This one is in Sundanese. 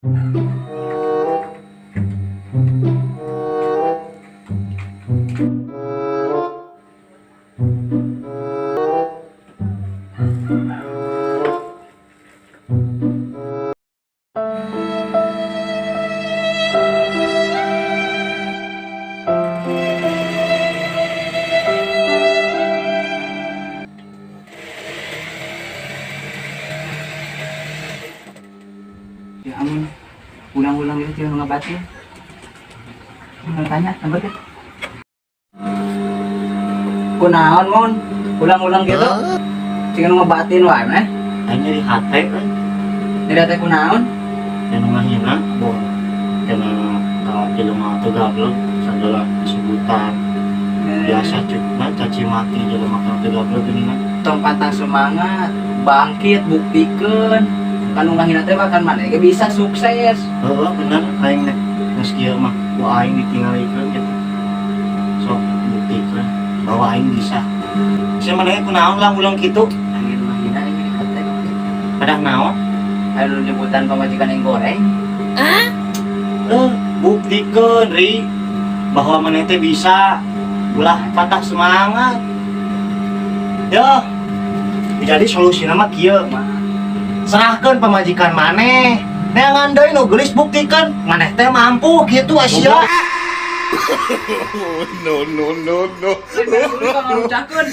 Ya amun, ulang-ulang gitu cuma ngabatin. Mau tanya, apa tuh? Kunaon, Mon? Ulang-ulang gitu. Cing nu ngabatin wae meh. Aing nyeri hate euy. Tidak teh kunaon? Dan ngahina boh kena ka jelema teu gablek sagala sebutan biasa cek nah caci maki jelema kana teu gablek geuningan. Tong patah semangat, bangkit, buktikan. Kan ngahina teh bahkan maneh ge bisa sukses. Heeh, bener, aing nek geus kieu mah ku aing ditinggalikeun gitu, sok buktikeun bahwa aing bisa. Sia maneh kunaon ulang-ulang kitu? Aing ngahina, aing nyeri hate. Pedah naon? Ayo nu nyebutan pamajikan yang goreng. Eh, buktikeun, Ri, bahwa maneh teh bisa, ulah patah semangat ya. Jadi solusi mah kieu mah, serahkan pamajikan maneh, neangan deui nu geulis, buktikan maneh teh mampu gitu sia. No, no, no, no. Lain beres ulah ngarucahkeun.